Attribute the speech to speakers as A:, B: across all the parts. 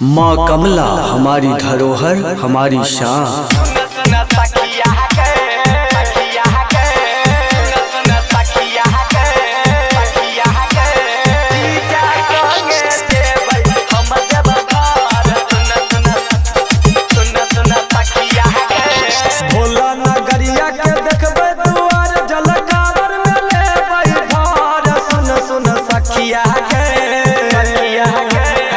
A: माँ कमला हमारी धरोहर, हमारी शान।
B: भोला नगरिया के देखबै दुआर, जलकावर में लेबै भार। सुन सुन सखिया गे,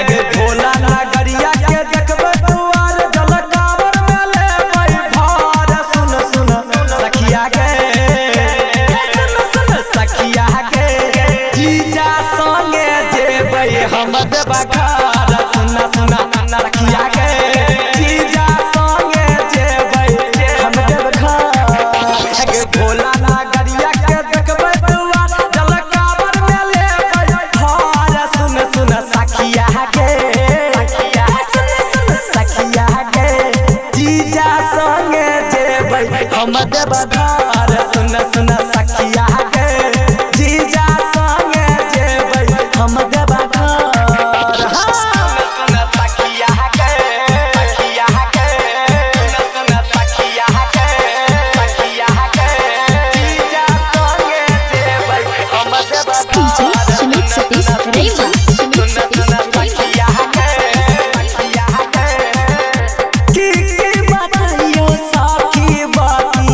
B: अगे भोला नगरिया के देखबै दुआर, जलकावर में लेबै भार। सुन सुन सखिया गे, सुन सुन सखिया गे, जीजा संगे जेबै हम देवघर। सुन सुन सखिया गे, जीजा संगे जेबै हम देवघर। अगे भोला नगरिया के देखबै दुआर, जलकावर में लेबै भार। सुन सुन सखिया गे, सुन सुन सखिया गे, जीजा संगे जेबै हम देवघर। सुन सुन सखिया गे, जीजा संगे जेबै हम Deoghar.
C: DJ Sumit Satish Reva, Sumit Satish Reva.
B: की की बताइयो साखी बाती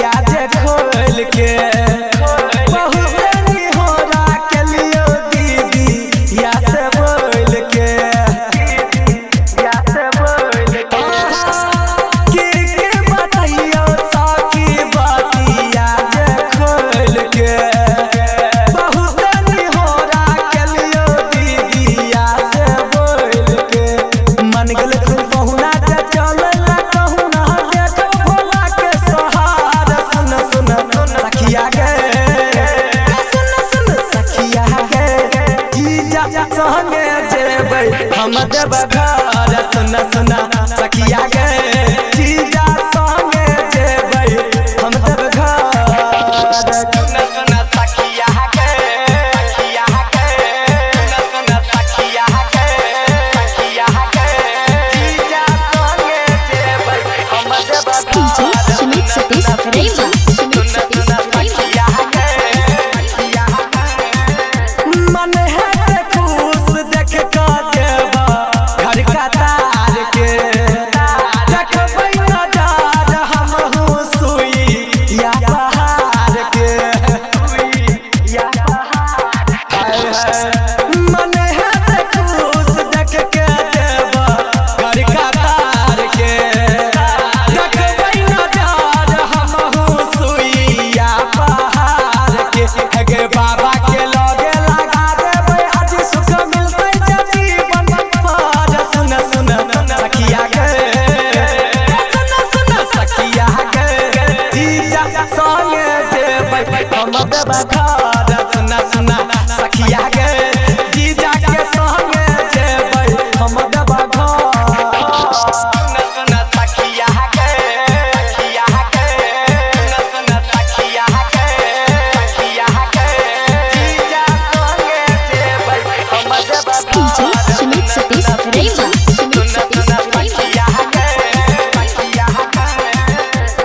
B: याद खोल के, बहुत निहोरा के लियो दीदी या से बोल के, की की बताइयो साखी बाती याद खोल के, बहुत निहोरा के लियो दीदी या से बोल के। मन गेल तू पहुना जे चलला कहूना, देखब भोला के सहारा। सुन सुन सखिया गे, सुन सुन सखिया गे, जीजा संगे जेबै हम देवघर। सुन सुन सखिया गे, जीजा संगे जेबै हम Deoghar.
C: DJ Sumit Satish Reva, Sumit Satish Reva.
B: मन है ते खुश देख के देवा घर का तार के, देखबै नजार हमहू सुई या पहाड़ के। मन है ते खुश देख के देवा घर का तार के, देखबै नजार हमहू सुई या पहाड़ के। हे बाबा के लगे लगा देबै आज सुख मिलतै जे जीवन पार। सुन सुन सखिया गे, सुन सुन सखिया गे, जीजा संगे जेबै हम देवघर। सुन सुन सखिया गे, जीजा के संगे जेबै हम Deoghar.
C: DJ Sumit Satish Reva, Sumit Satish Reva.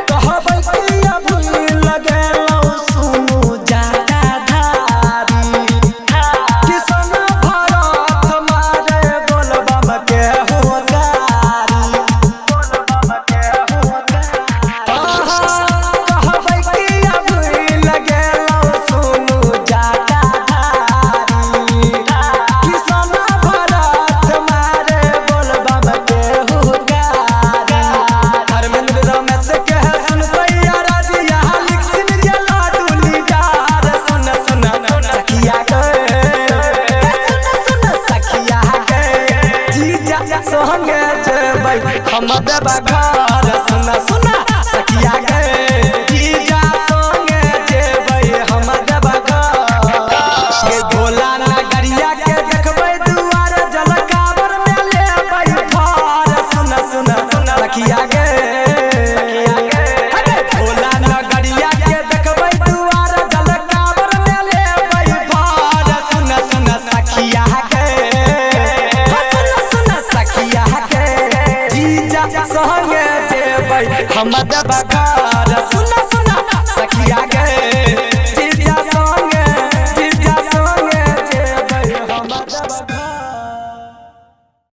B: कहबै किया भूल गेलौ सुनु जाता धारी, किसन भरत मारे बोलबम के होकारी। कहबै किया भूल गेलौ सुनु जाता धारी, किसन भरत मारे बोलबम के होकारी। धर्मेंद्र रमेश के सुनतै राजिया, लिखथिन जे लाडू लीडार। सुन सुन सखिया गे, सुन सुन सखिया गे, जीजा संगे जेबै हम देवघर। सुन सुन सखिया गे, जीजा संगे जेबै हम देवघर। गे भोला नगरिया के देखबै दुआर, जलकावर में लेबै भार। सुन सुन सखिया गे, अरे भोला नगरिया के देखबै दुआर, जलकावर में लेबै भार। सुन सुन सखिया गे, सुन सुन सखिया। जीजा संगे जेबै हम देव